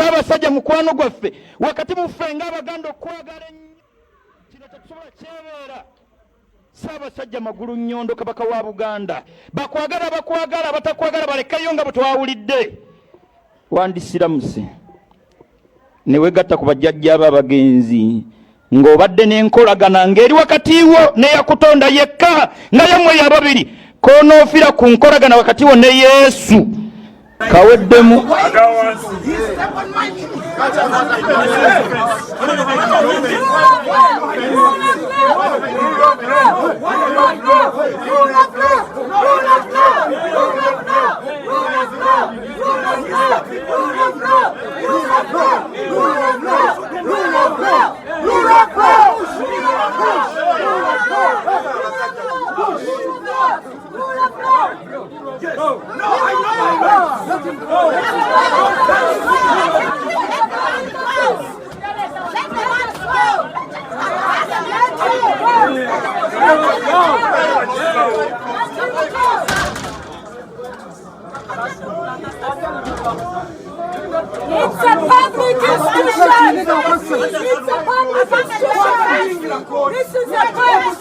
Ssaabasajja mukwano gwaffe wakati muffe ng'Abaganda okwagala ennyo kino tetusobola kyebeera. Ssaabasajja Magulu Nnyondo Kabaka wa Buganda, bakwagala bakwagala, abatakwagala balekeyo nga bwe twawulidde. Wandisiramuse ne wegatta ku bajjajjaabo abagenzi ng'obadde n'enkolagana ng'eri wakati wo n'eyakutonda yekka nga yammwe yababiri k'onoofira ku nkolagana wakati wo ne Yesu kaweddemu. It's a public institution. It's a public institution. This is a court. This is a court.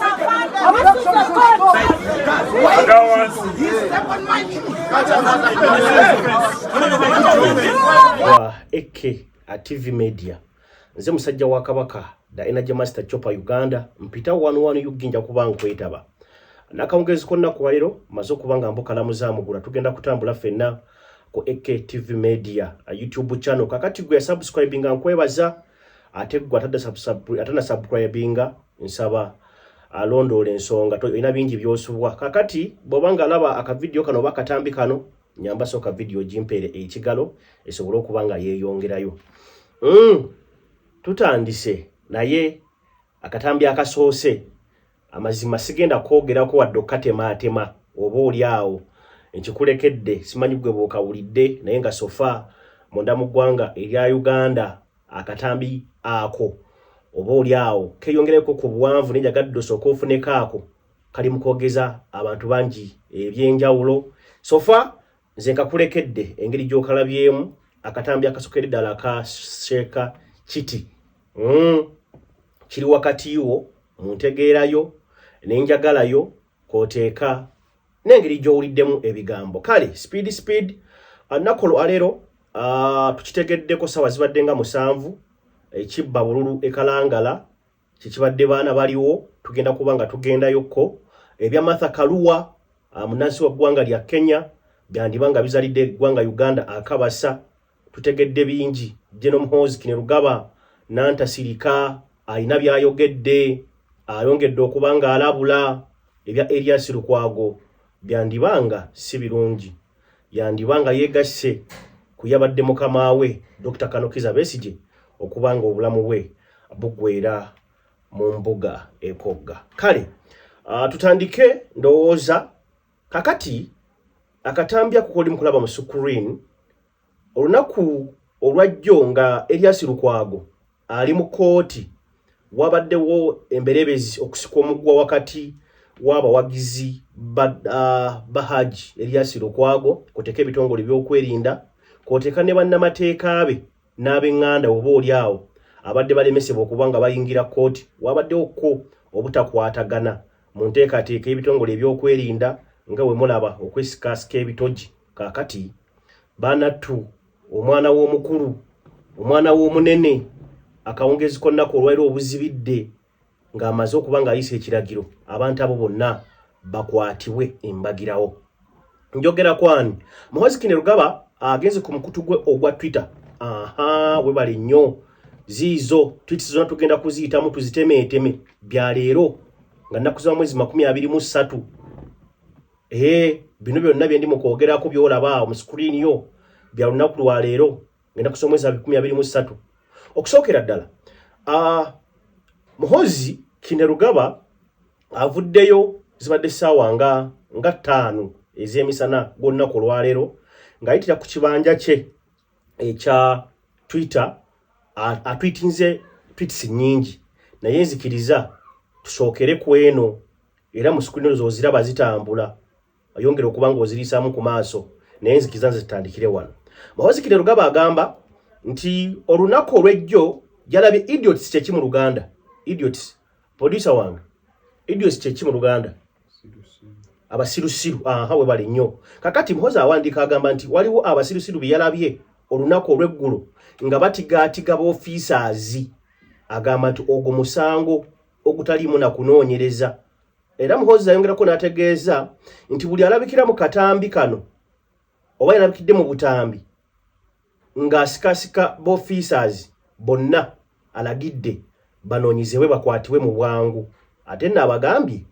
Wa AK TV Media, nze musajja wa Kabaka, the Energy Master Chopper Uganda, mpita 11 UG, nja kuba nkwetaba nakawungezi konna ku walero maze okuba nga mbukalamuza mugula. Tugenda kutambula ffenna ku AK TV Media YouTube channel. Kakati gwe subscribinga nkwebaza, ate gwe atana subscribinga nsaba alondoola ensonga, olina bingi byosubwa. Kakati bw'oba nga alaba akavidiyo kano oba akatambi kano, nyamba sooka vidiyo gimpeere ekigalo esobole okuba nga yeeyongerayo. Tutandise naye akatambi akasoose, amazima sigenda kwogerako wadde okukatemaatema, oba oli awo nkikulekedde, simanyi gwe bw'okawulidde, naye nga so far munda mu ggwanga erya Uganda akatambi ako oba oli awo keeyongereko ku buwanvu, naye njagadde osooke ofuneko ako kali mu kwogeza abantu bangi ebyenjawulo. So far nze nkakulekedde engeri gy'okalabyemu akatambi akasokere ddala aka Sheeka Kiti. Kiri wakati wo mu ntegeerayo n'enjagalayo k'oteeka n'engeri gy'owuliddemu ebigambo. Kale speed speed, olunaku olwaleero tukitegeddeko sawa zibadde nga 7, ekibba bululu ekalangala kikibadde baana baliwo, tugenda kuba nga tugendayokko. Ebya Martha Karua, munnansi wa ggwanga lya Kenya, byandiba nga bizalidde eggwanga Uganda akabasa, tutegedde bingi. General Muhoozi Kainerugaba nantasirika alina byayogedde, ayongedde okuba nga alabula ebya Erias Lukwago byandibanga si birungi, yandiba nga yeegasse ku yabadde mukama we Dr. Colonel Kizza Besigye okuba nga obulamu bwe buggwera mu mbuga ekogga. Kale tutandike ndowooza kakati akatambi ako koli mukulaba mu screen. Olunaku olwajjo nga Erias Lukwago ali mu kkooti, wabaddewo emberebezi okusika omugwa wakati w'abawagizi ba Haji Erias Lukwago, kuteeka ebitongole ebyokwerinda, kwoteeka ne bannamateeka be n'ab'eŋŋanda oba oli awo abadde balemesebwa okuba nga bayingira kkooti. Wabaddewo ko obutakwatagana mu nteekateeka y'ebitongole ebyokwerinda nga bwe mulaba okwesikaasika ebitogi. Kaakati banattu, omwana w'omukulu, omwana w'omunene, akawungezi k'olunaku olwaliro obuzibidde ng'amaze okuba ng'ayisa ekiragiro abantu abo bonna bakwatibwe embagirawo. Njogera kwani? Muhoozi Kainerugaba agenze ku mukutu gwe ogwa Twitter. Aha, webale nnyo, ziizo tweets zonna tugenda kuziyitamu tuzitemeeteme. Bya leero nga nnaku za mwezi 23. Ee, bino byonna bye ndi mu kwogerako by'olaba awo mu screen yo bya lunaku lwa leero ngenda kusoma omwezi 23. Okusookera ddala, Muhoozi Kainerugaba avuddeyo, zibadde essaawa nga 5 ez'emisana gw'olunaku olwaleero, ng'ayitira ku kibanja kye ekya Twitter, atwitinze tweets nnyingi, naye nzikiriza tusookere ku eno, era mu screen zo oziraba zitambula, oyongera okuba ng'oziriisaamu ku maaso, naye nzikiriza nze tutandikire wano. Muhoozi Kainerugaba agamba Nti olunaku olw'ejjo yalabye idiots. Kyeki mu Luganda idiots? Producer wange, idiots kyeki mu Luganda? Abasirusiru. Aha, webale nnyo. Kakati Muhozi awandiika agamba nti waliwo abasirusiru bye yalabye olunaku olw'eggulo nga batigaatiga b'officers. Agamba nti ogwo musango ogutaliimu na kunoonyereza. Era Muhozi ayongerako n'ategeeza nti buli alabikira mu katambi kano oba yalabikidde mu butambi ng'asikasika b'officers bonna, alagidde banoonyezebwe, bakwatibwe mu bwangu. Ate nno abagambye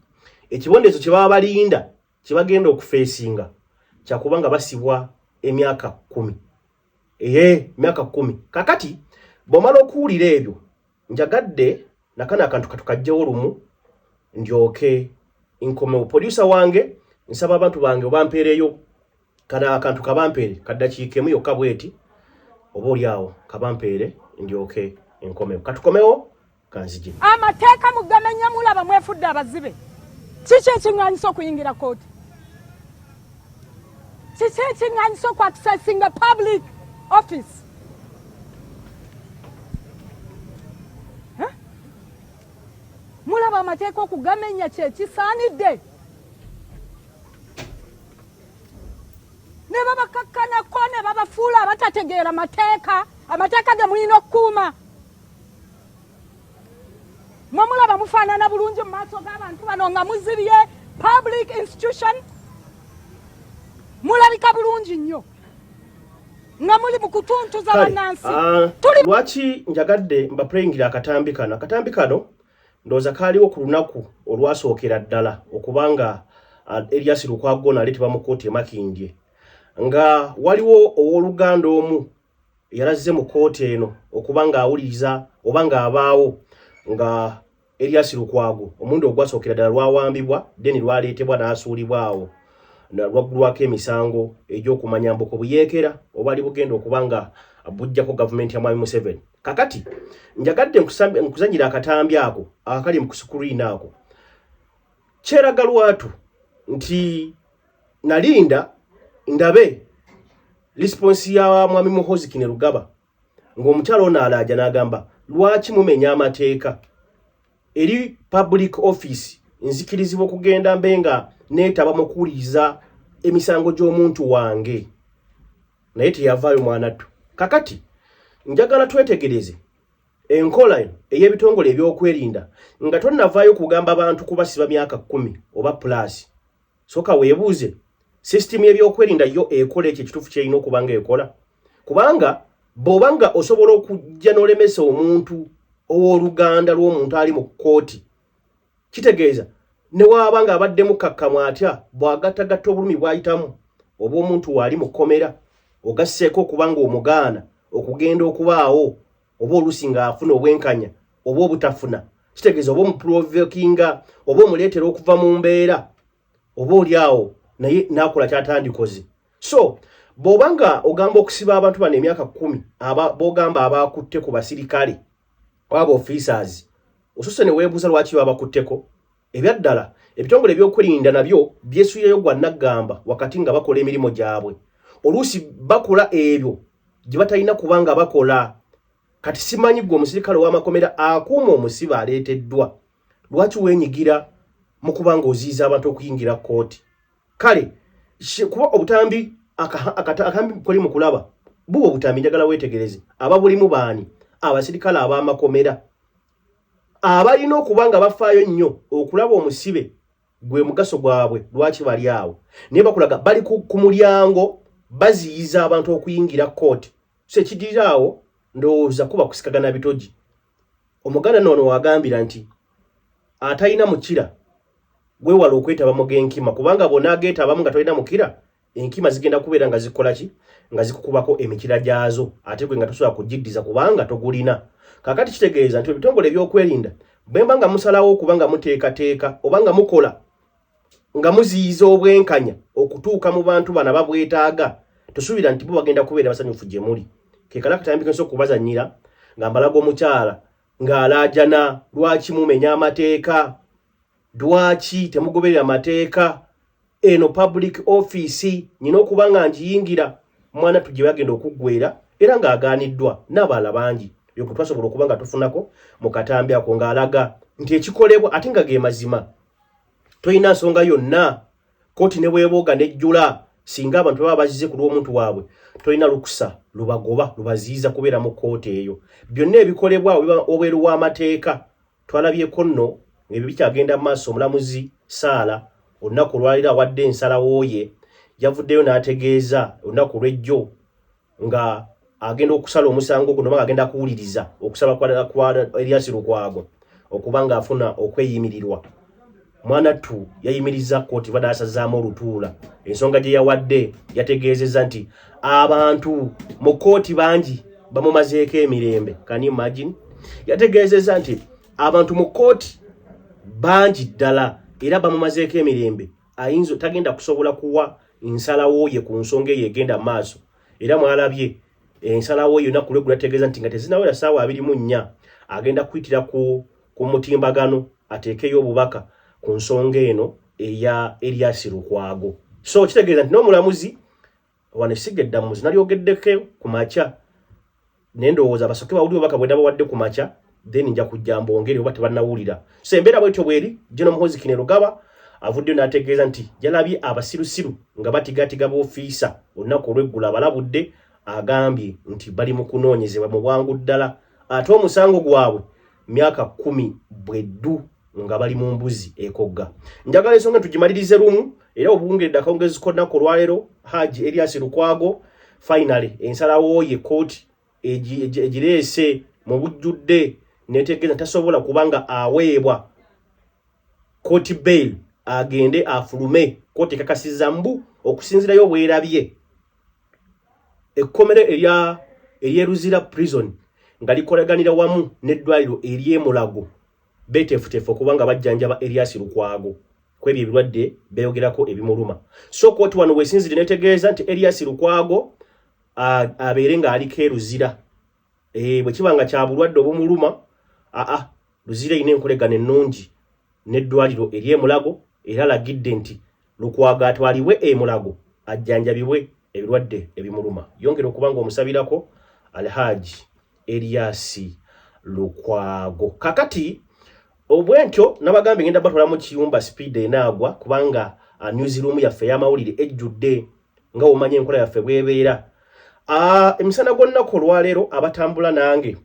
ekibonerezo kye baba balinda kye bagenda okufeesinga kyakuba nga basibwa emyaka 10, ee, emyaka 10. Kakati bw'omala okuwulira ebyo, njagadde nakano akantu katukajjewo lumu ndyoke nkomewo. Producer wange, nsaba abantu bange obampeereyo kano akantu, kabampeere kaddakiika emu yokka bweti, oba oli awo kabampeere ndyoke nkomewo. Katukomewo, kanzije. Amateeka mugamenya. Mulaba mwefudde abazibe. Kiki ekiŋŋanyisa okuyingira kooti? Kiki ekiŋŋanyisa okwaccessinga public office? Huh? Mulaba amateeka okugamenya kyekisaanidde ne babakakkanako ne babafuula abatategeera mateeka, amateeka ge mulina okukuuma. Mwe mulaba mufaanana bulungi mu maaso g'abantu bano nga muzibye public institution, mulabika bulungi nnyo nga muli mu kutuntuza bannansi. Ah, lwaki njagadde mbaplayingira akatambi kano? Akatambi kano ndowooza kaaliwo ku lunaku olwasookera ddala okubanga Erias Lukwago naleetebwa mu kkooti e Makindye, nga waliwo owooluganda omu yalazze mu kkooti eno okuba ng'awuliriza oba ng'abaawo nga Erias Lukwago omulundi ogwasookera ddala lwawambibwa, then lwaleetebwa n'asuulibwa awo, lwaggulwako emisango egy'okumanya mbuko buyeekera obwali bugenda okuba nga bujjako gavumenti ya Mwami Museveni. Kakati njagadde nkuzanyira akatambi ako akali mu kuscreen ako. Kyeraga lwatu nti nalinda ndabe response ya Mwami Muhozi Kainerugaba ng'omukyalo ono alaaja n'agamba, "Lwaki mumenya amateeka eri public office? Nzikirizibwa okugenda mbe nga neetaba mu kuwuliriza emisango gy'omuntu wange." Naye teyavaayo, mwanattu. Kakati njagala twetegereze enkola eno ey'ebitongole ebyokwerinda. Nga tonnavaayo kugamba bantu kubasiba myaka 10 oba plus, soka weebuuze sisitimu y'ebyokwerinda yo ekola ekyo ekituufu kyerina okuba nga ekola, kubanga bw'oba nga osobola okujja n'olemesa omuntu owooluganda lw'omuntu ali mu kkooti, kitegeeza ne waaba nga abadde mukkakkamu atya, bw'agattagatta obulumi bw'ayitamu oba omuntu waali mu kkomera, ogasseeko okuba nga omugaana okugenda okubaawo oba oluusi ng'afuna obwenkanya oba obutafuna, kitegeeza oba omuprovokinga oba omuleetera okuva mu mbeera oba oli awo naye n'akola kyatandikoze. So bw'oba nga ogamba okusiba abantu bano emyaka 10, b'ogamba abakutte ku basirikale oba officers, osose ne weebuuza lwaki babakutteko. Ebyaddala ebitongole ebyokwerinda nabyo byesuulirayo gwa naggamba wakati nga bakola emirimu gyabwe. Oluusi bakola ebyo gye batalina kubanga bakola. Kati simanyi gwe omusirikale ow'amakomera akuuma omusibe aleeteddwa, lwaki weenyigira mu kuba ng'oziyiza abantu okuyingira kkooti? Kale kuba obutambi akambi koli mu kulaba buba obutambi, njagala weetegereze ababulimu baani. Abasirikale ab'amakomera abalina okuba nga bafaayo nnyo okulaba omusibe, gwe mugaso gwabwe, lwaki bali awo, naye bakulaga bali ku mulyango baziyiza abantu okuyingira kkooti. So ekidirira awo ndowooza kuba kusikagana bitogi. Omuganda noono wagambira nti atalina mukira weewala okwetaba mu g'enkima, kubanga bw'onaageetabamu nga tolina mukira, enkima zigenda kubeera nga zikola ki? Nga zikukubako emikira gyazo, ate gwe nga tosobola kugiddiza kubanga togulina. Kaakati kitegeeza nti ebitongole ebyokwerinda bwemba nga musalawo okuba nga muteekateeka oba nga mukola nga muziyiza obwenkanya okutuuka mu bantu bano ababwetaaga, tosuubira nti bo bagenda kubeera basanyufu gye muli. Kekala akatambi kensobola okubazannyira nga mbalaga omukyala ng'alaajana, lwaki mumenya amateeka? Lwaki temugoberera mateeka? Eno public office nyina okuba nga ngiyingira. Mwana tujje bagenda okuggwera. era ng'agaaniddwa n'abalala bangi. Oyo gwe twasobola okuba nga tufunako mu katambi ako ng'alaga nti ekikolebwa ate nga ge mazima, tolina nsonga yonna kkooti ne bwebooga nejjula, singa abantu baba bazze ku lw'omuntu waabwe tolina lukusa lubagoba lubaziyiza kubeera mu kkooti eyo. Byonna ebikolebwa obweru w'amateeka. Twalabyeko nno ng'ebyo bikyagenda mu maaso, omulamuzi Saala olunaku olwaliro awadde ensalawo ye, yavuddeyo n'ategeeza olunaku lw'ejjo nga agenda okusala omusango guno oba agenda kuwuliriza okusaba kwa Erias Lukwago okuba ng'afuna okweyimirirwa. Mwanattu yayimiriza kkooti badde asazaamu olutuula. Ensonga gye yawadde yategeezezza nti abantu mu kkooti bangi bamumazeeko emirembe. Can you imagine? Yategeezezza nti abantu mu kkooti bangi ddala era bamumazeeko emirembe, ayinza tagenda kusobola kuwa nsalawo ye ku nsonga eyo egenda mu maaso. Era mwalabye ensalawo yonna ku lweggulo ategeeza nti nga tezinawera ssaawa 24 agenda kuyitira ku mutimbagano ateekeyo obubaka ku nsonga eno eya Erias Lukwago. So kitegeeza nti n'omulamuzi wano essiga eddamuzi nalyogeddeko ku makya, naye ndowooza basooke bawulire obubaka bwe nabawadde ku makya, then nja kujja mbongere oba tebannawulira. So embeera bwetyo bweri. General Muhoozi Kainerugaba avuddeyo n'ategeeza nti yalabye abasirusiru nga batigatiga b'ofiisa olunaku olw'eggulo, abalabudde, agambye nti bali mu kunoonyezebwa mu bwangu ddala ate omusango gwabwe myaka 10 bweddu nga bali mu mbuzi ekogga. Njagala ensonga tugimalirize lumu era obuwungeredde akawungezi k'olunaku olwaleero. Haji Erias Lukwago finally ensalawo ye kkooti egireese mu bujjudde netegeeza tasobola kubanga aweebwa court bail agende afulume. Kkooti ekakasizza mbu okusinziirayo bwerabye ekkomero ery'e Luzira Prison nga likolaganira wamu n'eddwaliro ery'e Mulago beeteefuteefu okuba nga bajjanjaba Erias Lukwago ku ebyo ebirwadde beeyogerako ebimuluma. So kooti wano weesinzire netegeeza nti Erias Lukwago abeere ng'aliko e Luzira, bwe kiba nga kya bulwadde obumuluma, aa Luzira erina enkolegano ennungi n'eddwaliro ery'e Mulago era alagidde nti Lukwago atwalibwe e Mulago ajjanjabibwe ebirwadde ebimuluma. Yongera okuba nga omusabirako Alhaji Erias Lukwago. Kakati obwentyo nabagambye ngenda batwala kiyumba speed enaagwa kubanga newsroom yaffe ey'amawulire ejjudde nga womanya enkola yaffe bwebeera. Emisana gw'olunaku olwaleero abatambula nange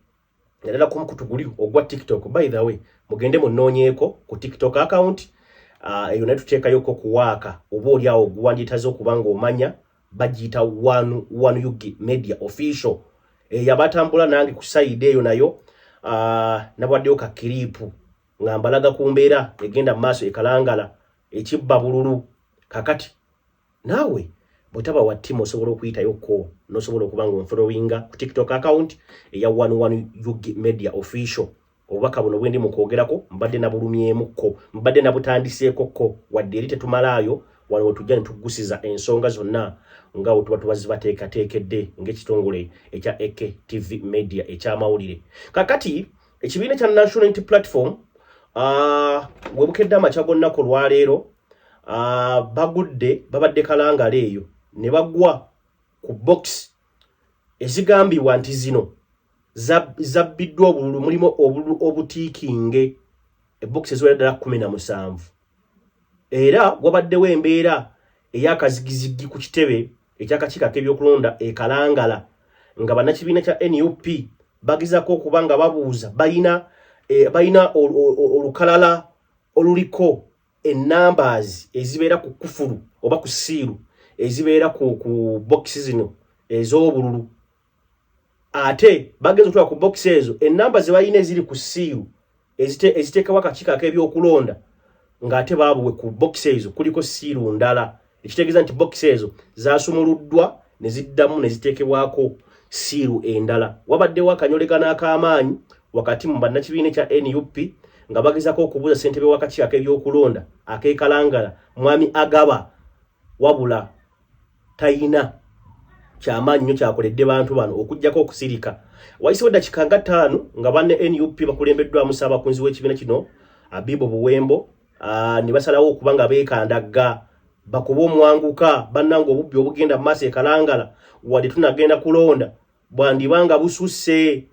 naddala ku mukutu guli ogwa TikTok, by the way mugende munoonyeeko ku TikTok account eyo naye tuteekayoko kuwaaka oba oli awo oguwandiitaze okuba ng'omanya bagiyita One One Ug Media Official. Eyo abatambula nange ku side eyo nayo nabwaddeyo ka clip nga mbalaga ku mbeera egenda mu maaso ekalangala ekibba bululu. Kakati naawe bwetaba wa ttiimu osobola okuyitayo ko nosobola okuba nga onfollowinga ku TikTok account eya One One Ug Media Official. Obubaka buno bwendi mu kwogerako mbadde nabulumyemukko, mbadde nabutandiseeko ko wadde eri tetumalaayo. Wano wetujja ne tuggusiza ensonga zonna nga we tuba tubazibateekateekedde ng'ekitongole ekya AK TV Media ekyamawulire. Kakati ekibiina kya National Unity Platform webukedde amakya g'olunaku olwaleero bagudde babadde Kalangala eyo ne bagwa ku box ezigambibwa nti zino zabbiddwa obululu, mulimu obululu obutiikinge, ebokisi eziwera ddala 17. Era wabaddewo embeera ey'akazigizigi ku kitebe ekyakakiiko ak'ebyokulonda e Kalangala nga bannakibiina kya NUP bagezaako okuba nga babuuza balina olukalala oluliko enumbers ezibeera ku kufulu oba ku seal ezibeera ku bokisi zino ez'obululu, ate bagenza okutwala ku bokisi ezo enamba ze balina eziri ku seal eziteekebwa akakiiko ak'ebyokulonda ng'ate baabuwe ku bokisi ezo kuliko seal ndala, ekitegeeza nti bokisi ezo zasumuluddwa ne ziddamu ne ziteekebwako seal endala. Wabaddewo akanyolekano ak'amaanyi wakati mu bannakibiina ekya NUP nga bagezako okubuuza ssentebe w'akakiiko ak'ebyokulonda ak'ekalangala, Mwami Agaba, wabula tayina kyamaanyi nnyo kyakoledde bantu bano okuggyako okusirika. Wayisewo eddakiika nga 5 nga banne NUP bakulembeddwamu ssaabakunzi w'ekibiina kino Abibo Buwembo ne basalawo okuba nga beekandagga bakube omwanguka. Bannanga, obubbi obugenda mu maaso e Kalangala, wadde tunagenda kulonda, Bwandiba nga bususse.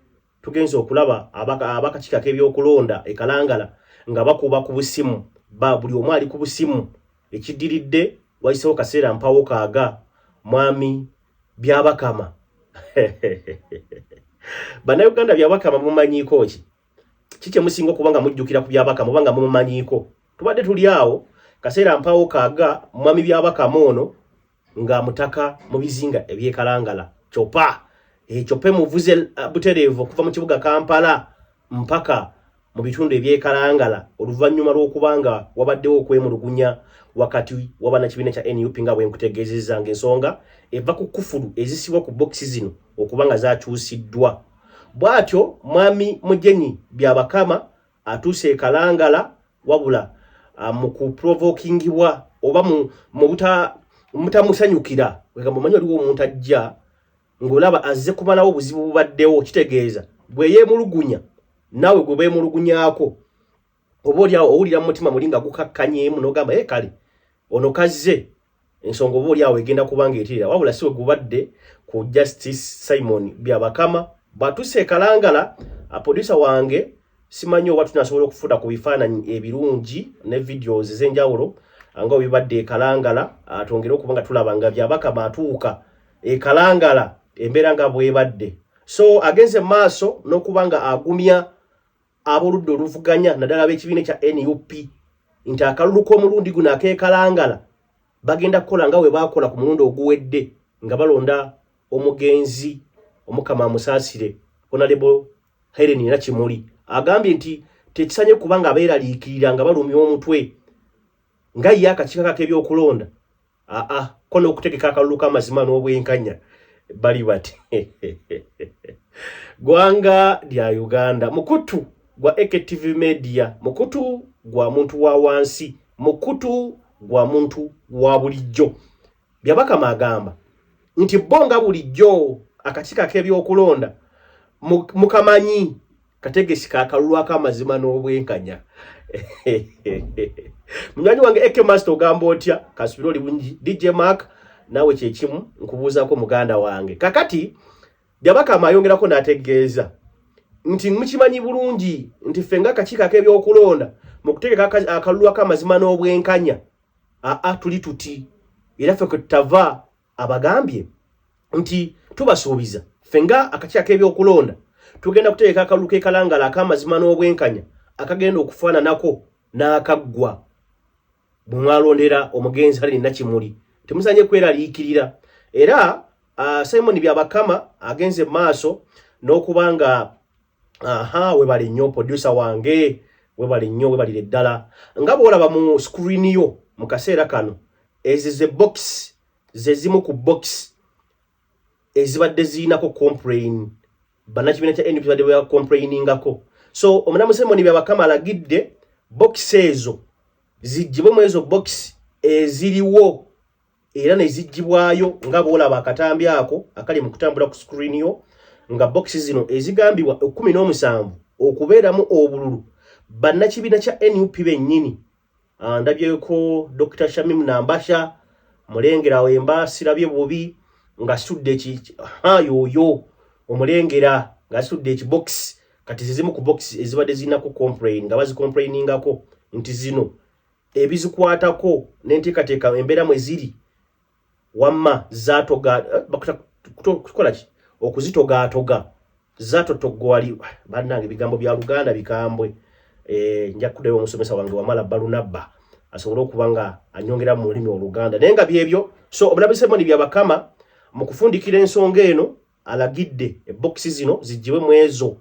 Tugenze okulaba abakakiiko ak'ebyokulonda e Kalangala nga bakuba ku busimu, ba buli omu ali ku busimu. Ekiddiridde, wayisewo kaseera mpawo kaaga, mwami Byabakama. Bannayuganda, Byabakama mumanyiiko ki? Ki kye musinga okuba nga mujjukira ku Byabakama oba nga mumumanyiiko? Tubadde tuli awo, kaseera mpawo kaaga, mwami Byabakama ono nga mutaka mu bizinga ebyekalangala, copa ecopa emuvuze butereevu okuva mu kibuga Kampala mpaka mu bitundu ebyekalangala, oluvannyuma lw'okuba nga wabaddewo okwemulugunya wakati w'abannakibiina kya NUP, nga bwe nkutegeezezza, ng'ensonga eva ku kufulu ezisibwa ku bokisi zino okuba nga zakyusiddwa. Bw'atyo mwami Mugenyi Byabakama atuuse e Kalangala, wabula mu kuprovokingibwa oba mu mutamusanyukira. Wegamba omanyi waliwo omuntu ajja ng'olaba azze kumalawo obuzibu bubaddewo, kitegeeza bwe yeemulugunya naawe gwe beemulugunyaako, oba oli awo owulira mu mutima muli nga gukakkanyeemu n'ogamba, "E kale ono kazze, ensonga oba oli awo egenda kuba ng'etirira." Wabula si we gubadde ku Justice Simon Byabakama. Bw'atuuse e Kalangala, producer wange, simanyi oba tunasobola okufuna ku bifaananyi ebirungi ne videos ez'enjawulo nga bwe bibadde e Kalangala, twongere okuba nga tulaba nga Byabakama atuuka e Kalangala, embeera nga bwebadde. So agenze maaso n'okuba nga agumya ab'oludda oluvuganya, naddala ab'ekibiina kya NUP, nti akalulu k'omulundi guno ak'ekalangala bagenda kukola nga bwe baakola ku mulundi oguwedde nga balonda omugenzi, Omukama amusaasire, Honorable Helen Nakimuli. Agambye nti tekisanye kuba nga beeraliikirira nga balumya omutwe, nga ye akakiiko ak'ebyokulonda aa ko n'okutegeka akalulu k'amazima n'obwenkanya bali bati. Gwanga lya Uganda, mukutu gwa AKTV Media, mukutu gwa muntu wa wansi, mukutu gwa muntu wa bulijjo. Byabakama agamba nti bo nga bulijjo akakiiko ak'ebyokulonda mukamanyi kategesi kakalulu ak'amazima n'obwenkanya. Munywanyi wange Eke Master, ogamba otya? Kasubire oli bungi. DJ Mark, naawe kyekimu nkubuuzaako, muganda wange. Kakati Byabakama ayongerako n'ategeeza nti mukimanyi bulungi nti ffe nga akakiiko ak'ebyokulonda mu kutegeka akalulu ak'amazima n'obwenkanya, aa tuli tuti era ffe kwe tutava. Abagambye nti tubasuubiza ffe nga akakiiko ak'ebyokulonda tugenda kutegeka akalulu k'ekalangala ak'amazima n'obwenkanya akagenda okufaananako n'akaggwa bwe mwalondera omugenzi Helen Nakimuli. Temusanye kweraliikirira. Era Simon Byabakama agenze maaso n'okuba nga aha, webale nnyo producer wange, webale nnyo, webalire ddala. Nga bw'olaba mu screen yo mu kaseera kano, ezi ze box, ze zimu ku box ezibadde zirinako complain, bannakibiina kya NUP badde bacomplainingako. So omulamu Simon Byabakama alagidde box ezo ziggyibwe mu ezo box eziriwo, era ne ziggyibwayo nga bw'olaba akatambi ako akali mu kutambula ku screen yo, nga box zino ezigambibwa 17 okubeeramu obululu bannakibiina kya NUP bennyini. Ndabyeko Dr Shamim Nambasha mulengera wemba sirabye bubi ng'asitudde yoyo omulengera ng'asitudde ekibox. Kati zizimu ku box ezibadde zirinako complain, nga bazicomplainingako nti zino ebizikwatako n'enteekateeka embeera mwe ziri wamma zatoga kukola ki okuzitogaatoga zatotogwali. Bannange, ebigambo bya Luganda bikambwe. Nja kuddayo omusomesa wange Wamala Balunabba asobole okuba nga anyongera mu lulimi Oluganda, naye nga byebyo. So omulabi Simon Byabakama mu kufundikira ensonga eno alagidde ebokisi zino ziggyibwe mu ezo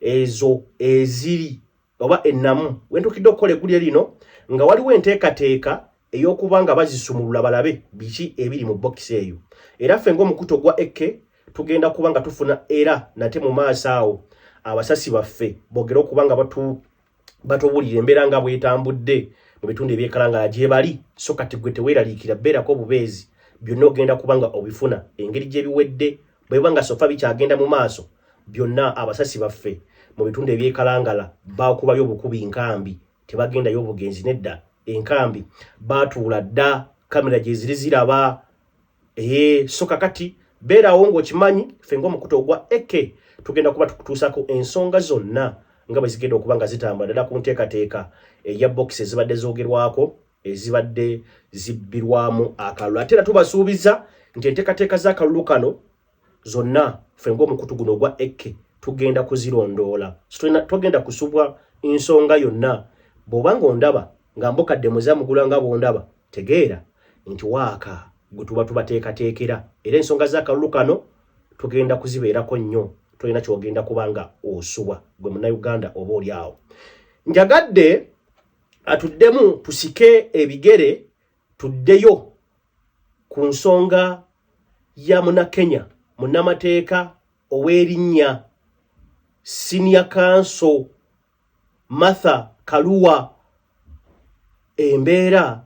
ezo eziri oba ennamu. Wentukidde okukola eggulire lino nga waliwo enteekateeka ey'okuba nga bazisumulula balabe biki ebiri mu bokisi eyo, era ffe ng'omukutu ogwa Eke tugenda kuba nga tufuna era nate mu maaso awo abasasi baffe boogere okuba nga batubuulira embeera nga bwetambudde mu bitundu ebyekalangala gye bali. So kati gwe teweeraliikira, beerako obubeezi, byonna ogenda kuba nga obifuna engeri gye biwedde. Bweba nga so far bikyagenda mu maaso, byonna abasasi baffe mu bitundu ebyekalangala bakubayo obukubi nkambi, tebagendayo obugenzi nedda, enkambi batuula dda, kamera gye ziri ziraba. Ee, so kakati Beerawo ng'okimanyi ffe ng'omukutu ogwa AK tugenda kuba tukutuusako ensonga zonna nga bwe zigenda okuba nga zitambula ddala ku nteekateeka eya bokisi ezibadde zoogerwako ezibadde zibbirwamu akalulu. Ate era tubasuubiza nti enteekateeka z'akalulu kano zonna ffe ng'omukutu guno ogwa AK tugenda kuzirondoola. Togenda kusubwa nsonga yonna. Bw'oba ng'ondaba nga mbukadde muzamugula nga bw'ondaba, tegeera nti waaka gwe tuba tubateekateekera, era ensonga z'akalulu kano tugenda kuzibeerako nnyo. Tolina ky'ogenda kuba nga osubwa gwe Munnayuganda oba oli awo. Njagadde atuddemu tusike ebigere tuddeyo ku nsonga ya Munnakenya munnamateeka ow'erinnya Senior Counsel Martha Karua. Embeera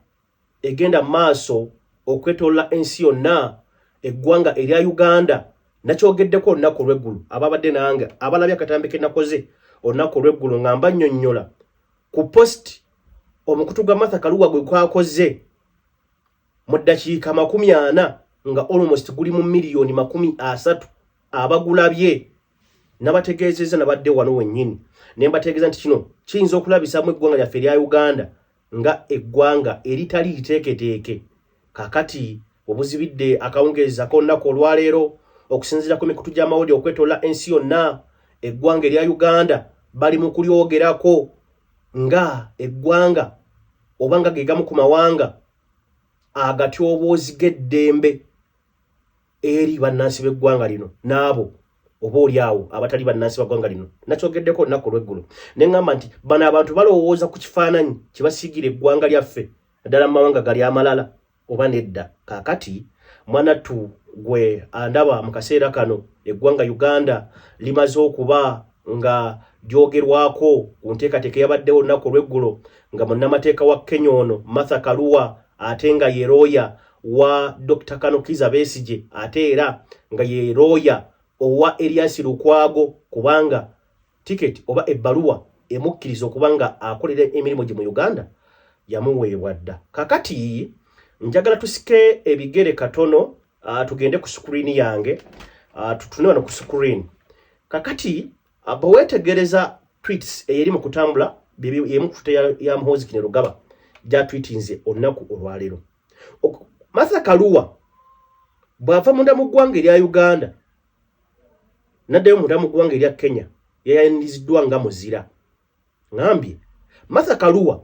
egenda mu maaso okwetolola ensi yonna, eggwanga erya Uganda nakyogeddeko olunaku olw'eggulu. Ababadde nange abalabye akatambi ke nakoze olunaku olw'eggulo nga mbannyonnyola ku post omukutu gwa Martha Karua gwe gwakoze mu ddakiika 40 nga almost guli mu 30 miliyoni abagulabye. Nabategeezezza, nabadde wano wennyini ne mbategeeza nti kino kiyinza okulabisaamu eggwanga lyaffe erya Uganda nga eggwanga eritali liteeketeeke. Kakati obuzibidde akawungeezi ak'olunaku olwaleero, okusinziira ku mikutu gy'amawulire okwetoola ensi yonna, eggwanga erya Uganda bali mu kulyogerako nga eggwanga oba nga ge gamu ku mawanga agatyoboozi g'eddembe eri bannansi b'eggwanga lino n'abo oba oli awo abatali bannansi ba ggwanga lino. Nakyogeddeko olunaku olw'eggulo ne ŋŋamba nti bano abantu balowooza ku kifaananyi kye basiigira eggwanga lyaffe naddala mu mawanga gali amalala oba nedda. Kaakati mwanattu gwe andaba mu kaseera kano, eggwanga Uganda limaze okuba nga lyogerwako ku nteekateeka eyabaddewo olunaku olw'eggulo nga munnamateeka wa Kenya ono Martha Karua, ate nga ye looya wa Dr. Kano Kiza Besigye, ate era nga ye looya owa Erias Lukwago, kubanga tiketi oba ebbaluwa emukkiriza okuba nga akolera emirimu gye mu Uganda yamuweebwa dda. Kakati njagala tusike ebigere katono, tugende ku screen yange, tutune wano ku screen. Kakati bwe weetegereza tweets eyeri mu kutambula emu ku Twitter ya Muhoozi Kainerugaba gyatweetinze olunaku olwaleero, Martha Karua bw'ava munda mu ggwanga erya Uganda n'addayo munda mu ggwanga erya Kenya, yayaniriziddwa nga muzira. Ŋambye Martha Karua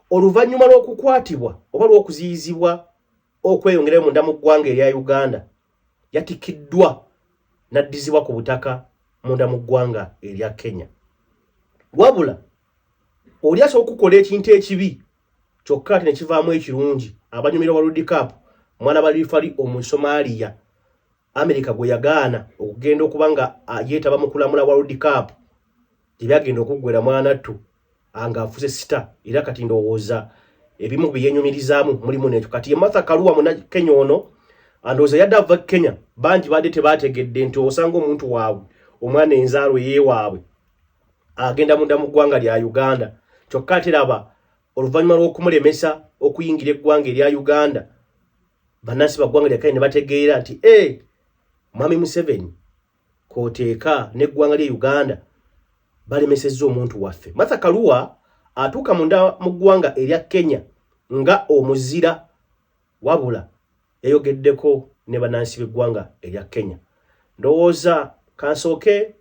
oluvannyuma lw'okukwatibwa oba lw'okuziyizibwa okweyongerayo munda mu ggwanga erya Uganda, yatikiddwa n'addizibwa ku butaka munda mu ggwanga erya Kenya. Wabula oli asobola okukola ekintu ekibi kyokka ate ne kivaamu ekirungi. Abanyumira World Cup mwana ba referee Omusomaaliya America gwe yagaana okugenda okuba nga yeetaba mu kulamula World Cup, gye byagenda okuggwera mwanattu ng'afuuse star, era kati ndowooza ebimu bye yeenyumirizaamu mulimu n'ekyo. Kati ye Martha Karua Munnakenya ono, ndowooza yadde ava Kenya, bangi badde tebategedde nti osanga omuntu waabwe, omwana enzaalwa eyeewaabwe, agenda munda mu ggwanga lya Uganda. Kyokka ate raba oluvannyuma lw'okumulemesa okuyingira eggwanga erya Uganda, bannansi ba ggwanga lya Kenya ne bategeera nti e mwami Museveni kooteeka n'eggwanga lye Uganda balemesezza omuntu waffe. Martha Karua atuuka munda mu ggwanga erya Kenya nga omuzira, wabula yayogeddeko ne bannansi b'eggwanga erya Kenya. Ndowooza kansooke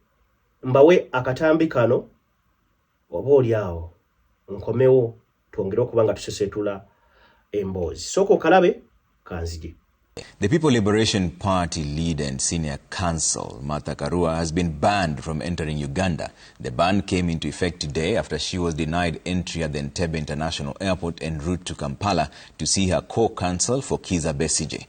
mbawe akatambi kano, oba oli awo nkomewo twongere okuba nga tuseseetula emboozi. Sooka okalabe kanzije. The People Liberation Party leader and senior counsel, Martha Karua, has been banned from entering Uganda. The ban came into effect today after she was denied entry at the Entebbe International Airport en route to Kampala to see her co-counsel for Kizza Besigye.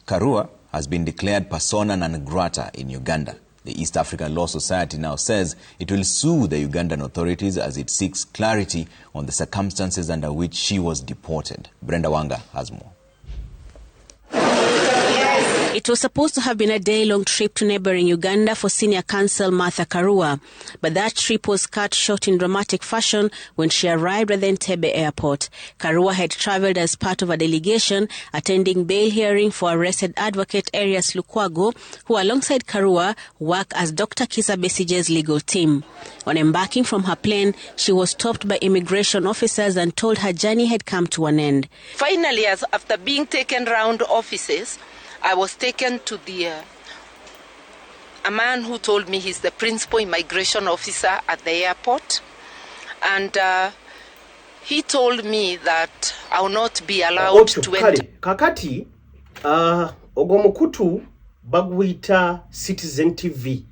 Karua has been declared persona non grata in Uganda. The East African Law Society now says it will sue the Ugandan authorities as it seeks clarity on the circumstances under which she was deported. Brenda Wanga has more. It was supposed to have been a day-long trip to neighboring Uganda for senior counsel Martha Karua, but that trip was cut short in dramatic fashion when she arrived at the Entebbe airport. Karua had traveled as part of a delegation attending bail hearing for arrested advocate Erias Lukwago, who alongside Karua work as Dr. Kizza Besigye's legal team. On embarking from her plane, she was stopped by immigration officers and told her journey had come to an end. Finally, after being taken round offices, I was taken to the a man who told me he's the principal immigration officer at the airport, and he told me that I will not be allowed to enter. Kakati ogwo mukutu baguyita Citizen TV,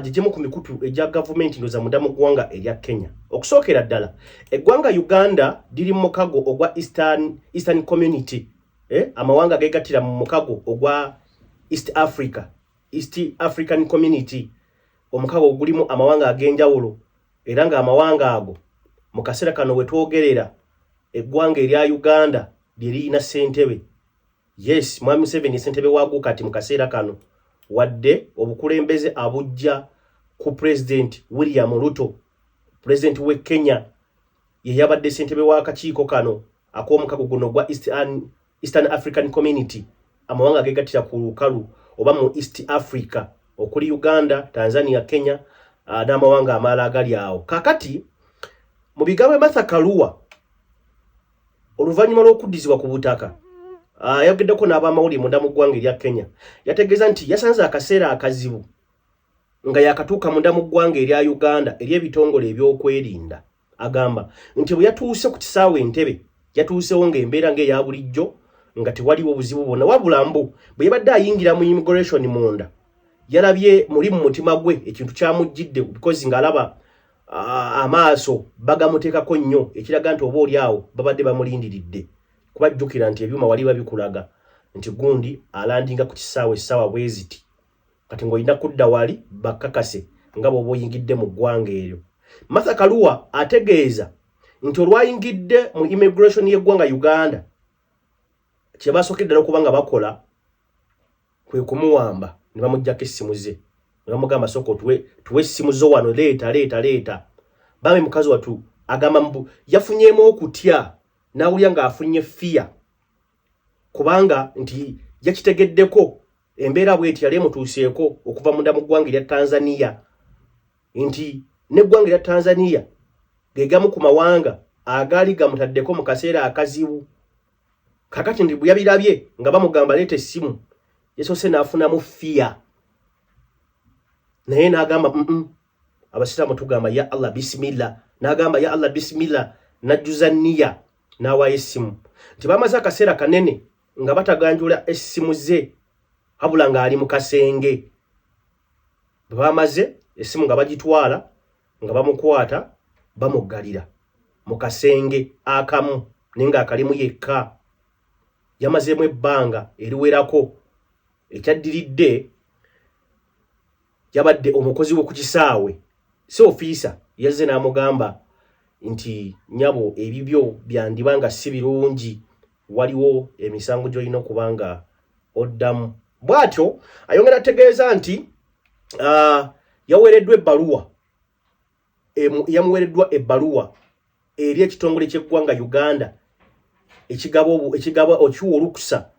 gye gimu ku mikutu egya gavumenti ndoza munda mu ggwanga erya Kenya. Okusookera ddala, eggwanga Uganda liri mu mukago ogwa Eastern Community, amawanga gegattira mu mukago ogwa East Africa, East African Community, omukago ogulimu amawanga ag'enjawulo, era ng'amawanga ago mu kaseera kano we twogerera eggwanga erya Uganda lye lirina ssentebe. Yes, Mwami Museveni ssentebe waagwo kati mu kaseera kano, wadde obukulembeze abujja ku President William Ruto, President w'e Kenya, ye yabadde ssentebe w'akakiiko kano ak'omukago guno ogwa Eastern African Community, amawanga agegattira ku lukalu oba mu East Africa okuli Uganda, Tanzania, Kenya, n'amawanga amalala agali awo. Kakati mu bigambo Martha Karua oluvannyuma lw'okuddizibwa ku butaka, yayogeddeko n'abamawulire munda mu ggwanga erya Kenya, yategeeza nti yasanze akaseera akazibu nga yakatuuka munda mu ggwanga erya Uganda ery'ebitongole ebyokwerinda. Agamba nti bwe yatuuse ku kisaawe Entebe, yatuusewo ng'embeera ng'eya bulijjo, nga tewaliwo buzibu bwonna, wabula mbu bwe yabadde ayingira mu immigration munda, yalabye muli mu mutima gwe ekintu kyamujjidde, because ng'alaba amaaso bagamuteekako nnyo, ekiraga nti oba oli awo babadde bamulindiridde, kubajjukira nti ebyuma wali babikulaga nti gundi alandinga ku kisaawe essaawa bwe ziti, kati ng'olina kudda wali bakkakase nga bw'oba oyingidde mu ggwanga eryo. Martha Karua ategeeza nti olwayingidde mu immigration y'eggwanga Uganda, kye basookedde ddala okuba nga bakola kwe kumuwamba ne bamuggyako essimu ze, ne bamugamba, "Sooka otuwe, tuwe essimu zo wano, leeta, leeta, leeta." Bambi mukazi wattu agamba mbu yafunyeemu okutya n'awulira ng'afunye fear, kubanga nti yakitegeddeko embeera bweti yali emutuuseeko okuva munda mu ggwanga erya Tanzania, nti n'eggwanga erya Tanzania ge gamu ku mawanga agaali gamutaddeko mu kaseera akazibu. Kakati nti bwe yabirabye nga bamugamba leeta essimu, yasoose n'afunamu fear, naye n'agamba, Abasiraamu tugamba ya Allah bisimillah." N'agamba ya Allah bisimillah, n'ajjuza nniya n'awaayo essimu. Nti bamaze akaseera kanene nga bataganjula essimu ze, wabula ng'ali mu kasenge. Bwe bamaze essimu nga bagitwala, nga bamukwata bamuggalira mu kasenge akamu, naye ng'akalimu yekka. Yamazeemu ebbanga eriwerako. Ekyaddiridde, yabadde omukozi we ku kisaawe, si ofiisa, yazze n'amugamba nti, "Nyabo, ebibyo byandiba nga si birungi, waliwo emisango gy'olina okuba nga oddamu." Bw'atyo ayongera ategeeza nti yaweereddwa ebbaluwa, yamuweereddwa ebbaluwa eri ekitongole ky'eggwanga Uganda ekigaba okiwa olukusa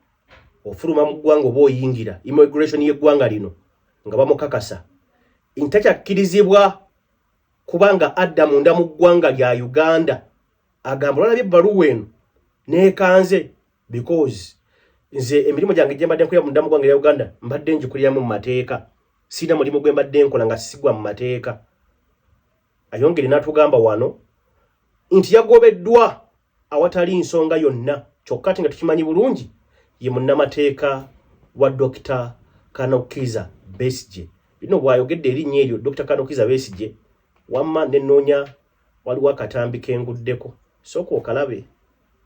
ofuluma mu ggwanga oba oyingira, immigration y'eggwanga lino, nga bamukakasa ntakyakkirizibwa kubanga adda munda mu ggwanga lya Uganda. Agamba olwalabye ebbaluwa eno neekanze, because nze emirimu gyange gye mbadde nkolera munda mu ggwanga lya Uganda mbadde ngikuliramu mu mateeka, sirina mulimu gwe mbadde nkola nga sigwa mu mateeka. Ayongere n'atugamba wano nti yagobeddwa awatali nsonga yonna, kyokka ate nga tukimanyi bulungi ye munnamateeka wa Dr. Colonel Kizza Besigye. Bino bw'ayogedde erinnya eryo Dr. Colonel Kizza Besigye, wamma nenoonya waliwo akatambi kenguddeko, sooka okalabe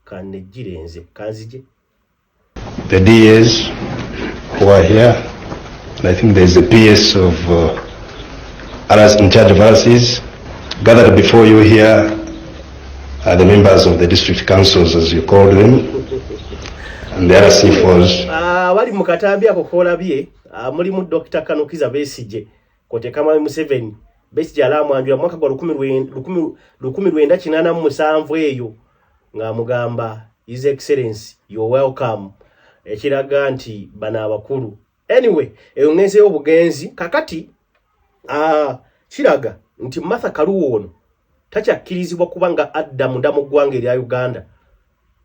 kanejjire nze kanzije. The DAs who are here, and I think there is a PS of RS in charge of RCs, gathered before you here are the members of the district councils, as you called them, And the RC4s. Abali mu katambi ako kolabye mulimu Dr. Kanukiza Besigye koteka Mwami Museveni. Besigye alamwanjula mwaka gwa 1987 eyo ng'amugamba His Excellency you're welcome, ekiraga nti bano abakulu. Anyway, eyo ngenze y'obugenzi. Kakati kiraga nti Martha Karua ono takyakkirizibwa kuba nga adda munda mu ggwanga erya Uganda.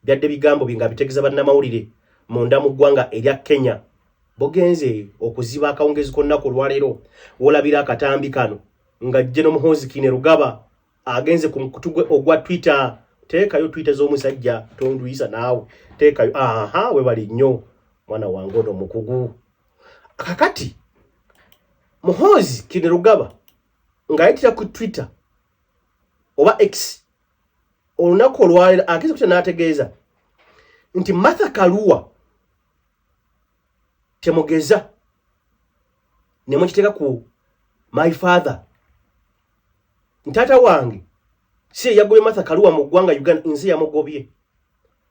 Byadde bigambo bye nga bitegeeza bannamawulire munda mu ggwanga erya Kenya. Bogenze okuziba akawungezi k'olunaku olwaleero w'olabira akatambi kano nga General Muhoozi Kainerugaba agenze ku mukutu gwe ogwa Twitter. Teekayo Twitter z'omusajja, tonduyisa naawe, teekayo. Aha, webali nnyo mwana wange ono omukugu. Kakati Muhoozi Kainerugaba ng'ayitira ku Twitter oba X olunaku olwaleero agenze kutya n'ategeeza nti Martha Karua temugeza ne mukiteeka ku my father, ntaata wange si eyagobye Martha Karua mu ggwanga Uganda, nze yamugobye.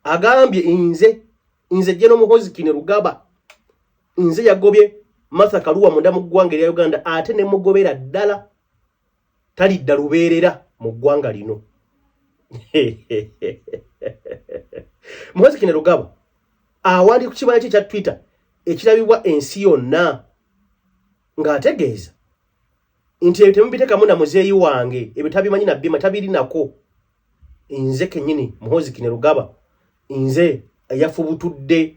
Agambye nze General Muhoozi Kainerugaba nze yagobye Martha Karua munda mu ggwanga erya Uganda, ate ne mugobera ddala, talidda lubeerera mu ggwanga lino. Muhoozi Kainerugaba awandiika ku kibanja kye ekya Twitter ekirabibwa ensi yonna ng'ategeeza nti ebyo temubiteekamu na muzeeyi wange, ebyo tabimanyi na bima tabirinako. Nze kennyini Muhoozi Kainerugaba nze eyafubutudde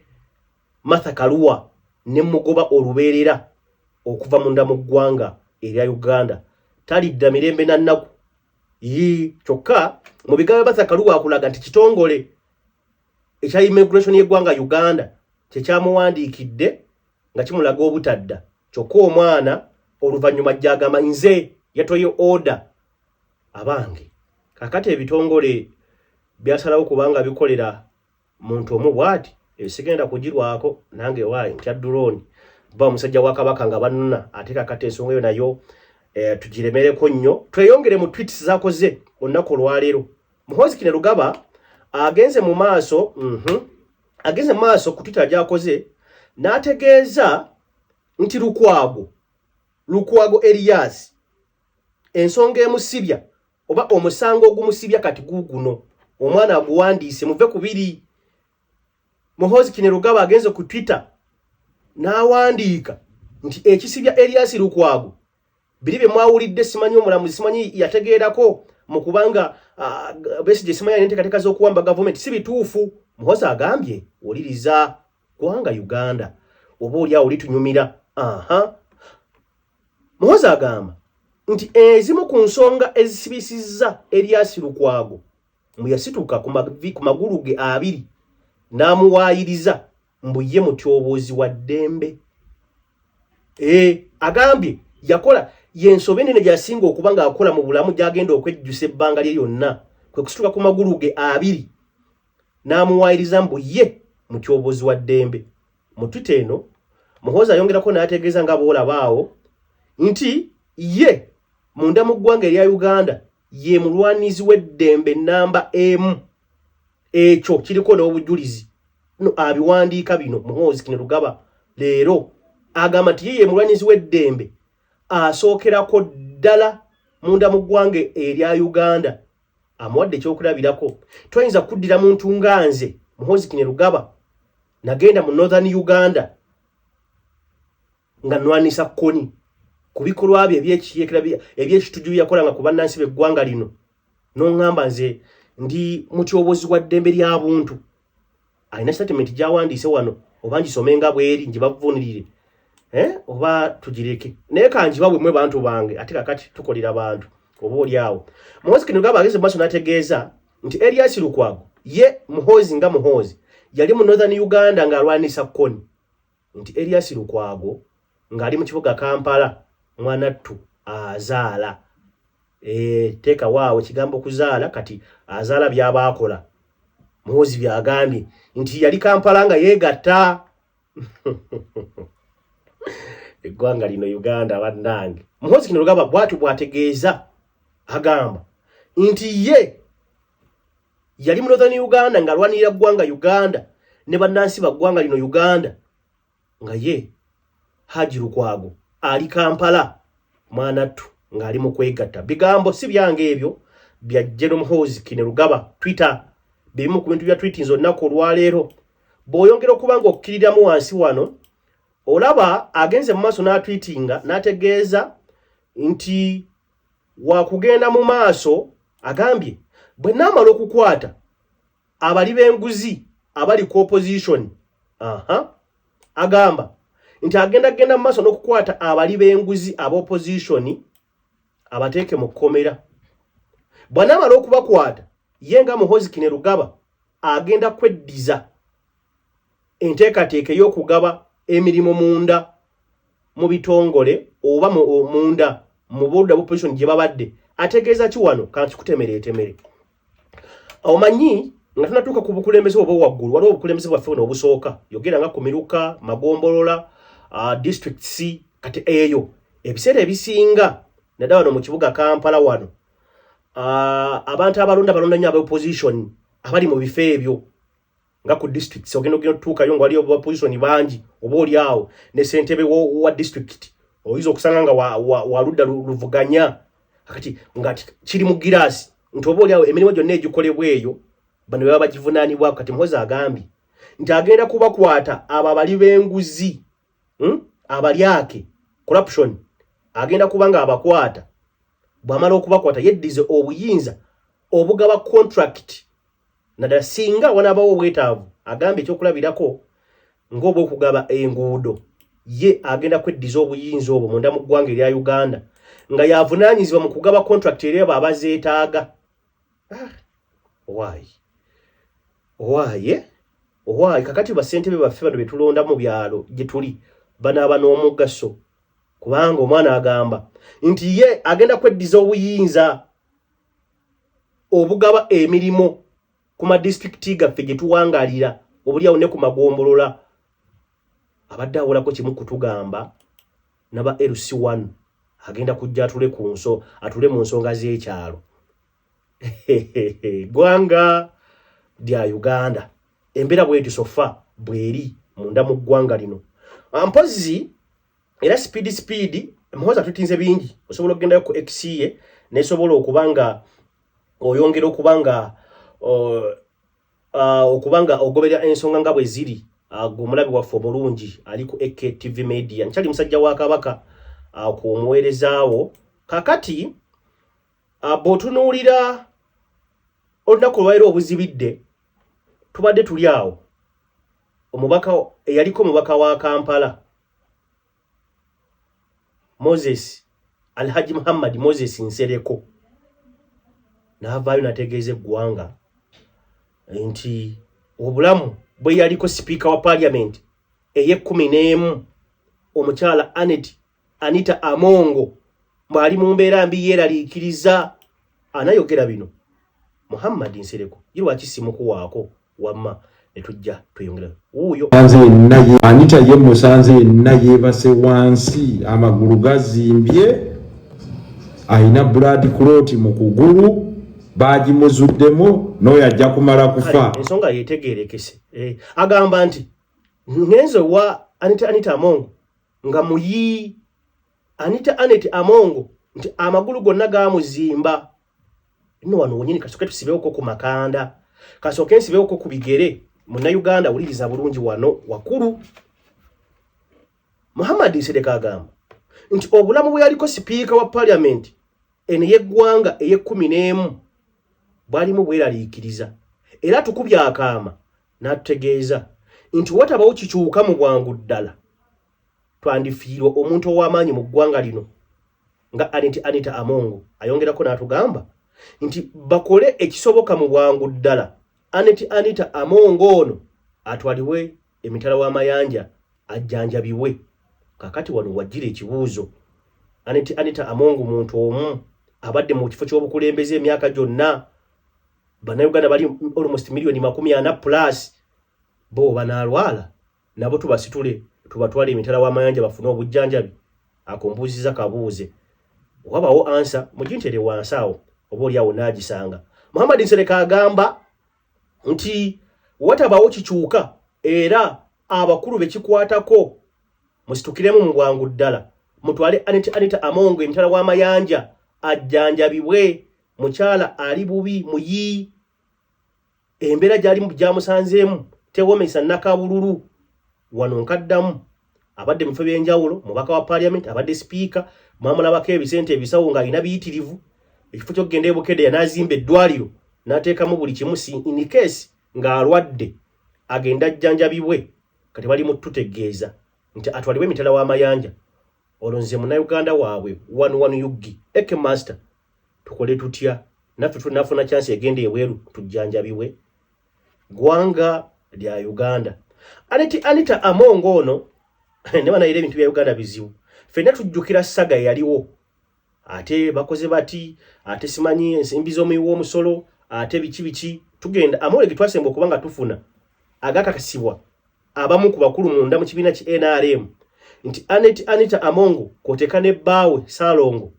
Martha Karua ne mugoba olubeerera okuva munda mu ggwanga erya Uganda, talidda mirembe na nnaku. Yii, kyokka mu bigambo Martha Karua akulaga nti kitongole ekya immigration y'eggwanga Uganda kyekyamuwandiikidde nga kimulaga obutadda. Kyokka omwana oluvannyuma ajja agamba nze yatoye order. Abange, kakati ebitongole byasalawo kubanga bikolera muntu omu bw'ati, esigenda kugirwako nange waayi ntya drone ba omusajja wa Kabaka nga bannona. Ate kakati ensonga eyo nayo tugiremereko nnyo, tweyongere mu tweets zakoze olunaku olwaleero. Muhoozi Kainerugaba agenze mu maaso agenze mu maaso ku Twitter gy'akoze n'ategeeza nti Lukwago Erias ensonga emusibya oba omusango ogumusibya kati guguno omwana aguwandiise muve ku biri. Muhoozi Kainerugaba agenze ku Twitter n'awandiika nti ekisibya Erias Lukwago biri bye mwawulidde, simanyi omulamuzi simanyi yategeerako mu kubanga Besigye simanyi alina enteekateeka z'okuwamba gavumenti, si bituufu. Muhoozi agambye wuliriza ggwanga Uganda oba oli awo litunyumira. Aha, Muhoozi agamba nti ezimu ku nsonga ezisibisizza Erias Lukwago mbu yasituka ku magulu ge abiri n'amuwaayiriza mbu ye mutyoboozi wa ddembe. Agambye yakola yensobi enene gy'asinga okuba ng'akola mu bulamu gy'agenda okwejjusa ebbanga lye lyonna, kwe kusituka ku magulu ge abiri n'amuwaayiriza mbu ye mutyoboozi wa ddembe. Mu Twitter eno Muhoozi ayongerako n'ategeeza nga bw'olaba awo nti ye munda mu ggwanga erya Uganda ye mulwanizi w'eddembe namba emu, ekyo kiriko n'obujulizi. No abiwandiika bino Muhoozi Kainerugaba leero agamba nti ye ye mulwanizi w'eddembe asookerako ddala munda mu ggwanga erya Uganda. Amuwadde ekyokulabirako, toyinza kuddira muntu nga nze Muhoozi Kainerugaba nagenda mu Northern Uganda nga nwanisa Kony ku bikolwa bye ebyekiyekera ebyekitujju bye yakolanga ku bannansi b'eggwanga lino, n'oŋŋamba nze ndi mutyobozi wa ddembe lya buntu. Alina statement gy'awandiise wano, oba ngisome nga bweri ngibavvuunirire oba tugireke, naye kangibawe mmwe bantu bange. Ate kakati tukolera bantu oba oli awo. Muhoozi Kainerugaba ageze mu maaso n'ategeeza nti Erias Lukwago ye Muhoozi nga Muhoozi yali mu Northern Uganda ng'alwanisa Kony, nti Erias Lukwago ng'ali mu kibuga Kampala mwanattu azaala. Teeka waawe ekigambo kuzaala, kati azaala by'aba akola. Muhoozi by'agambye nti yali Kampala nga yeegatta eggwanga lino Uganda. Bannange, Muhoozi Kainerugaba bw'atyo bw'ategeeza, agamba nti ye yali mu Northern Uganda ng'alwanirira ggwanga Uganda. ne bannansi ba ggwanga lino Uganda nga ye Haji Lukwago ali Kampala mwanattu ng'ali mu kwegatta. Bigambo si byange ebyo bya General Muhoozi Kainerugaba Twitter, bimu ku bintu bya tweetinze olunaku olwaleero. Bw'oyongera okuba ng'okkiriramu wansi wano olaba agenze mu maaso n'atwitinga n'ategeeza nti wakugenda mu maaso. Agambye bwe naamala okukwata abali b'enguzi abali ku opposition, aha, agamba nti agenda genda mu maaso n'okukwata abali b'enguzi aba opposition abateeke mu kkomera. Bw'anaamala okubakwata, ye nga Muhoozi Kainerugaba agenda kweddiza enteekateeka ey'okugaba emirimu munda mu bitongole oba munda mu board of opposition gye babadde. Ategeeza ki wano? Kankikutemere etemere. Omanyi nga tunatuuka ku bukulembeze oba waggulu, waliwo obukulembeze bwaffe buno obusooka, yogera nga ku miruka, magombolola, districts. Kati eyo ebiseera ebisinga naddala wano mu kibuga Kampala wano, abantu abalonda balonda nnyo aba opposition abali mu bifo ebyo nga ku districts. Ogenda otuukayo nga waliyo opposition bangi, oba oli awo ne ssentebe wa district oyinza okusanga nga wa ludda luvuganya. Kati nga kiri mu giraasi nti oba oli awo emirimu gyonna egikolebwa eyo bano baba bagivunaanibwako. Kati Muhoozi agambye nti agenda kubakwata abo abali b'enguzi, Abalyake, corruption, agenda kuba nga abakwata. Bw'amala okubakwata, yeddize obuyinza obugaba contract, naddala singa wanaabawo obwetaavu. Agambye ekyokulabirako ng'obwokugaba enguudo, ye agenda kweddiza obuyinza obwo munda mu ggwanga erya Uganda nga yavunaanyizibwa mu kugaba contract eri abo abazeetaaga. Ah, owaayi owaaye owaayi! Kakati bassentebe baffe bano betulonda mu byalo gye tuli banaaba n'omugaso, kubanga omwana agamba nti ye agenda kweddiza obuyinza obugaba emirimu ku madisitulikiti gaffe gye tuwangalira, obuliawo ne ku magombolola. Abadde awolako kimu kutugamba naba LC1 agenda kujja atule ku nso atule mu nsonga z'ekyalo. Ggwanga lya Uganda, embeera bweti so far bweri munda mu ggwanga lino. Mpozi era speed speed, Muhoozi atutinze bingi. Osobola okugendayo ku X ye nesobola okuba nga oyongera okuba nga okuba nga ogoberera ensonga nga bwe ziri. Gwe omulabi waffe omulungi ali ku AKTV Media, nkyali musajja wa Kabaka ku omuweerezaawo. Kakati bw'otunuulira olunaku olwaliro obuzibidde, tubadde tuli awo, omubaka eyaliko omubaka wa Kampala Moses, Alhaji Muhammad Moses Nsereko, n'avaayo n'ategeeza eggwanga nti obulamu bwe yaliko sipiika wa parliament ey'ekumi n'emu, omukyala Anet Anita Amongo, bw'ali mu mbeera mbi yeeraliikiriza. Anayogera bino Muhammad Nsereko ye lwaki simukuwaako wamma ne tujja tweyongera wuuyo. Nze yenna ye Anita ye musanze yenna yeebase wansi, amagulu gazimbye, alina blood clot mu kugulu, baagimuzuddemu n'oyo ajja kumala kufa. Ensonga yetegerekese. Agamba nti ngenze wa Anita Anita Amongo nga muyi Anita Anet Amongo nti amagulu gonna gamuzimba. Nno wano wonyini kasooke tusibewoko ku makanda, kasooke nsibewoko ku bigere. Munnayuganda, wuliriza bulungi wano wakulu. Muhammad Nsereko agamba nti obulamu bwe yaliko sipiika wa parliament eno ey'eggwanga ey'ekumi n'emu bwalimu bweraliikiriza, era tukubye akaama n'atutegeeza nti watabawo kikyuka mu bwangu ddala twandifiirwa omuntu ow'amaanyi mu ggwanga lino nga Anita Anita Amongo. Ayongerako n'atugamba nti bakole ekisoboka mu bwangu ddala Anet Anita Amongo ono atwalibwe emitala w'amayanja ajjanjabibwe. Kakati wano wajjira ekibuuzo, Anet Anita Amongo muntu omu abadde mu kifo ky'obukulembeze emyaka gyonna, Bannayuganda bali almost miliyoni 40 plus, bo banaalwala nabo tubasitule tubatwale emitala w'amayanja bafune obujjanjabi? Akombuuziza kabuuze, wabawo answer mugintere wansi awo, oba oli awo naagisanga. Muhammad Nsereko agamba nti watabawo kikyuka. Era abakulu bekikwatako musitukiremu mu bwangu ddala mutwale Anita Anita Among emitala w'amayanja ajjanjabibwe. Mukyala ali bubi muyi, embeera gy'alimu gyamusanzeemu tewomesa nakabululu. Wano nkaddamu, abadde mu bifo by'enjawulo, mubaka wa parliament, abadde sipiika, mwamulabako ebisente ebisawo ng'alina biyitirivu. Ekifo ky'okugenda e Bukedea n'azimba eddwaliro n'ateekamu buli kimu in case ng'alwadde agenda ajjanjabibwe. Kati bali mu tutegeeza nti atwalibwe emitala w'amayanja. Olwo nze Munnayuganda waabwe wanu wanu uggi eke master, tukole tutya naffe tunafuna chance egenda ebweru tujjanjabibwe? Ggwanga lya Uganda. Anita Anita Among ono ne banayira ebintu bya Uganda bizibu. Ffenna tujjukira saga eyaliwo, ate bakoze bati, ate simanyi ensimbi z'omuwi w'omusolo, ate biki biki. Tugenda amawulire ge twasemba okuba nga tufuna agakakasibwa abamu ku bakulu munda mu kibiina ki NRM nti Anet Anita Among kw'oteeka ne bbaawe Saalongo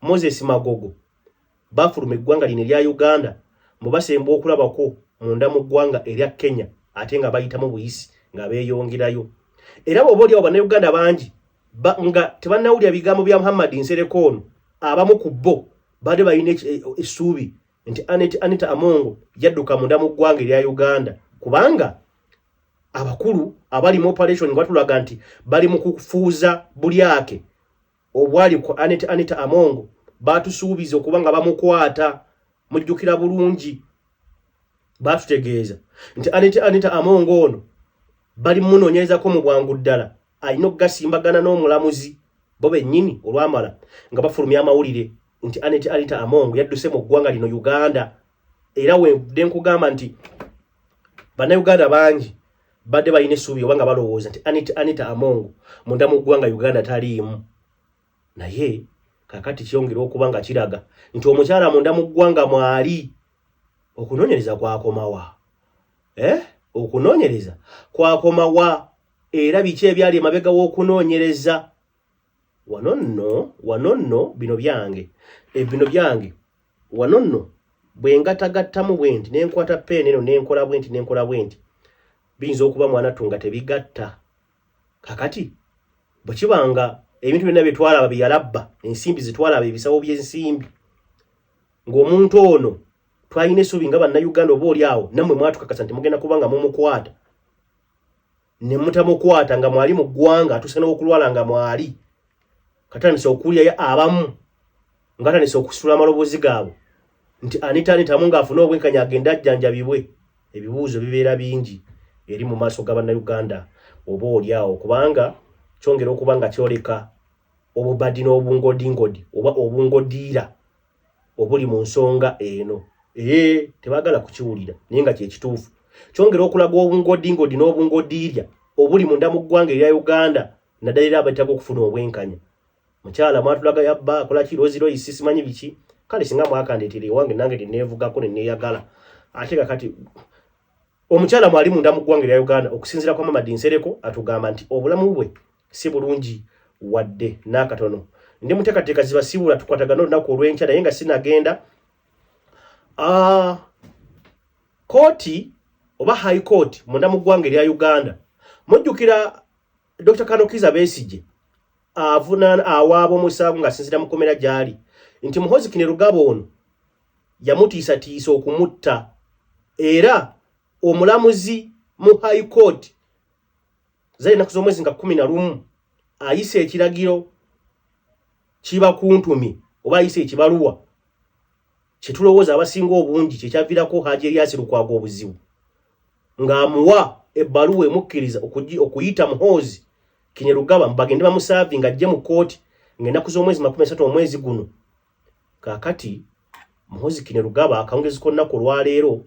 Moses Magogo bafuluma eggwanga lino erya Uganda mbu basemba okulabako munda mu ggwanga erya Kenya, ate nga bayitamu buyisi nga beeyongerayo. Era bw'oba oliawo Bannayuganda bangi nga tebannawulira bigambo bya Muhammad Nsereko ono, abamu ku bo badde balina essuubi nti Anet Anita Among yadduka munda mu ggwanga erya Uganda, kubanga abakulu abali mu operation nga batulaga nti bali mu kufuuza bulyake obwali ku Anet Anita Among, batusuubiza okuba nga bamukwata. Mujjukira bulungi batutegeeza nti Anet Anita Among ono bali munoonyerezako mu bwangu ddala, alina okugasimbagana n'omulamuzi. Bo bennyini olwamala nga bafulumya amawulire nti Anet Anita Among yadduse mu ggwanga lino Uganda. Era wedde nkugamba nti Bannayuganda bangi badde balina essuubi oba nga balowooza nti Anita Anita Among munda mu ggwanga Uganda taliimu, naye kakati kyongera okuba nga kiraga nti omukyala munda mu ggwanga mwali. Okunoonyereza kwakomawa? Eh? Okunoonyereza kwakomawa? Era biki ebyali emabega w'okunoonyereza? Wano nno, wano nno bino byange, bino byange wano nno bwe ngatagattamu bwe nti nenkwata peeni eno nenkola bwe nti nenkola bwe nti, biyinza okuba mwanattu nga tebigatta. Kakati bwe kiba nga ebintu byonna bye twalaba bye yalabba, ensimbi ze twalaba, ebisawo by'ensimbi, ng'omuntu ono twalina essuubi nga Bannayuganda oba oli awo nammwe mwatukakasa nti mugenda kuba nga mumukwata, ne mutamukwata nga mwali mu ggwanga, atuuse n'okulwala nga mwali. Katandise okuwulirayo abamu nga atandise okusitula amaloboozi gaabwe nti Anita Anita Among afune obwenkanya agende ajjanjabibwe. Ebibuuzo bibeera bingi eri mu maaso ga Bannayuganda oba oli awo, kubanga kyongera okuba nga kyoleka obubadi n'obungodingodi oba obungodiira obuli mu nsonga eno. Ee, tebaagala kukiwulira, naye nga kyekituufu. Kyongera okulaga obungodingodi n'obungodiirya obuli munda mu ggwanga erya Uganda, naddala era abataaga okufuna obwenkanya. Mukyala mwatulaga yabba, akola ki, Rolls Royce, simanyi biki. Kale singa mwakandeetera ewange nange neneevugako neneeyagala. Ate kakati omukyala mwali munda mu ggwanga erya Uganda, okusinziira kwa Mamadi Nsereko atugamba nti obulamu bwe si bulungi wadde n'akatono. Ndi muteekateeka zibasiibula, tukwatagana olunaku olw'enkya. Naye nga sinagenda, kooti oba High Court munda mu ggwanga erya Uganda, mujjukira Dr. Kano Kiza Besigye avunaana awaaba omusango ng'asinziira mu kkomera gy'ali nti Muhoozi Kainerugaba ono yamutiisatiisa okumutta. Era omulamuzi mu High Court zali ennaku z'omwezi nga 11 ayisa ekiragiro kiba kuntumye oba ayisa ekibaluwa kyetulowooza abasinga obungi kyekyaviirako Haji Erias Lukwago obuzibu, ng'amuwa ebbaluwa emukkiriza okuyita Muhoozi Kainerugaba bagende bamusaavi ng'ajje mu kkooti ng'ennaku z'omwezi 30 omwezi guno. Kaakati Muhoozi Kainerugaba akawungezi k'olunaku olwaleero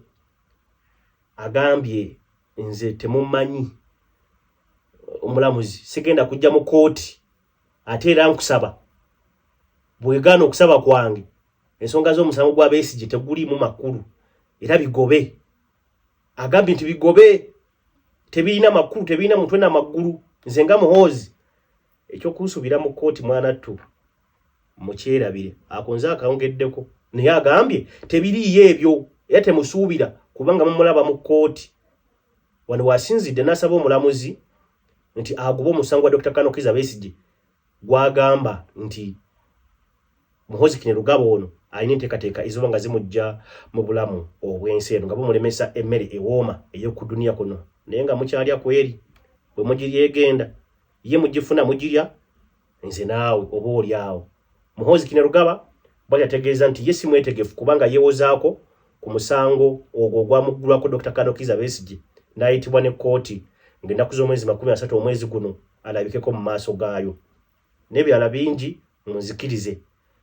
agambye, "Nze temummanyi, omulamuzi, sigenda kujja mu kkooti, ate era nkusaba bwegaana okusaba kwange, ensonga z'omusango gwa Besigye teguliimu makulu era bigobe." Agambye nti bigobe, tebirina makulu, tebirina mutwe n'amagulu. Nze nga Muhoozi, ekyokunsubira mu kkooti mwanattu mukyerabire. Ako nze akawongeddeko, naye agambye tebiriiyo ebyo era temusuubira kubanga mumulaba mu kkooti. Wano wasinzidde n'asaba omulamuzi nti agobe omusango gwa Dr. Kano Kizza Besigye gw'agamba nti Muhoozi Kainerugaba ono alina enteekateeka eziba nga zimujja mu bulamu obw'ensi eno nga bumulemesa emmere ewooma ey'oku duniya kuno, naye nga mukyalya kweri bwe mugirya egenda ye mugifuna mugirya nze naawe oba oli awo. Muhoozi Kainerugaba bw'atyo ategeeza nti ye si mwetegefu kubanga yeewozaako ku musango ogwo ogwamuggulwako Dr. Kano Kizza Besigye n'ayitibwa ne kkooti ng'ennaku z'omwezi 30 omwezi guno alabikeko mu maaso gaayo n'ebirala bingi. Munzikirize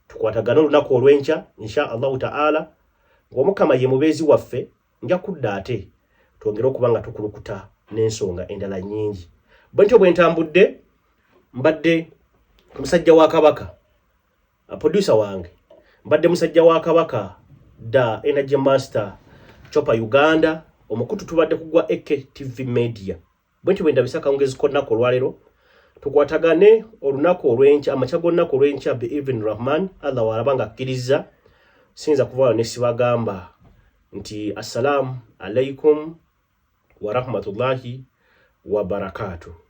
tukwatagane olunaku olw'enkya insha Allahu ta'ala, ng'Omukama ye mubeezi waffe. Nja kudda ate twongere okuba nga tukulukuta n'ensonga endala nnyingi. Bwe ntyo bwe ntambudde, mbadde musajja wa Kabaka, producer wange, mbadde musajja wa Kabaka, da Energy Master Chopa Uganda. Omukutu tubadde kugwa AK TV Media. Bwe ntyo bwe ndabisa akawungezi k'olunaku olwaleero. Tukwatagane olunaku olw'enkya, amakya g'olunaku olw'enkya, bi even Rahman Allah walaba nga akkiriza. Siyinza kuva wano ne sibagamba nti assalamu alaikum warahmatullahi wabarakatuh.